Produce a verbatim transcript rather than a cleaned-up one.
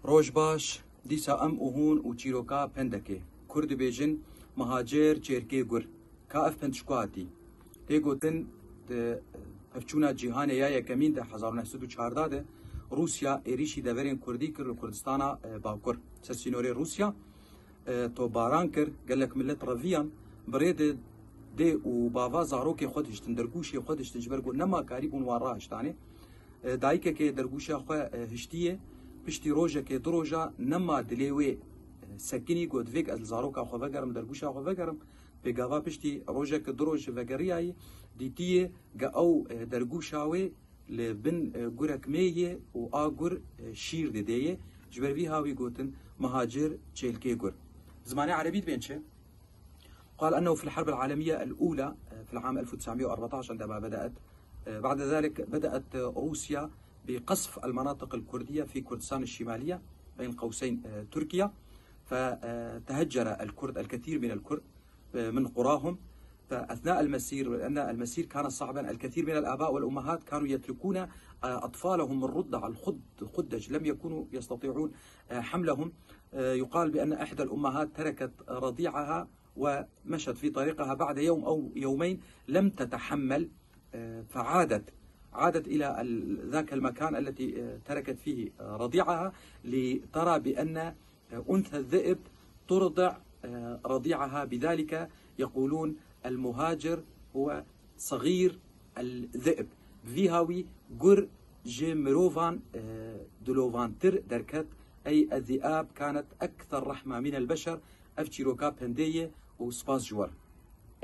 Roj baş, dîsa em û hûn û çîroka pendekê. Kurd dibêjin, mihacir çêrkê gur. Ka ev pend ji ku hatî? Tê gotin, di pevçûna cîhanê ya yekemîn de, hezar û neh sed û çardeh de, Rûsya êrîşî deverên Kurdî kir li Kurdistana, e, Bakur. Ser sînorê Rûsya, e, topbaran kir, gelek milet reviyan, bi rê de dê û bava zarokê xwe dihiştin, dergûşê xwe dihiştin, ji ber ku nema karî bûn wan rahiştanê. E, dayikekê dergûşa xwe, e, hiştiye, piştî rojekê du roja nema dilê wê, e, sekinî, got, vêk ez li zaroka xwe vegerim, dergûşa xwe vegerim. Pêgava piştî rojek du roj vegeriyayî, dîtiye ge ew, e, dergûşa wê li bin, e, gurek mê ye û a gur, e, şîr didê ye. Ji ber vî hawî gotin, mihacir çêlkê gur. Zimanê erebî dibên çi? قال أنه في الحرب العالمية الأولى، في العام ألف وتسعمية وأربعتاش عندما بدأت، بعد ذلك بدأت روسيا بقصف المناطق الكردية في كردستان الشمالية، بين قوسين، تركيا، فتهجر الكرد، الكثير من الكرد، من قراهم. فأثناء المسير، ولأن المسير كان صعبا، الكثير من الآباء والأمهات كانوا يتركون أطفالهم الرضع، الخد-، الخدج، لم يكونوا يستطيعون حملهم. يقال بأن إحدى الأمهات تركت رضيعها ومشت في طريقها، بعد يوم أو يومين لم تتحمل، آه، فعادت، عادت إلى ال-، ذاك المكان التي، آه، تركت فيه، آه، رضيعها، لترى بأن، آه، أنثى الذئب ترضع، آه، رضيعها. بذلك يقولون المهاجر هو صغير الذئب. Bi vî hawî gur ji mirovan, e, dilovantir derket. أي الذئاب كانت أكثر رحمة من البشر. Ev çîroka pendê ye û spas ji we re.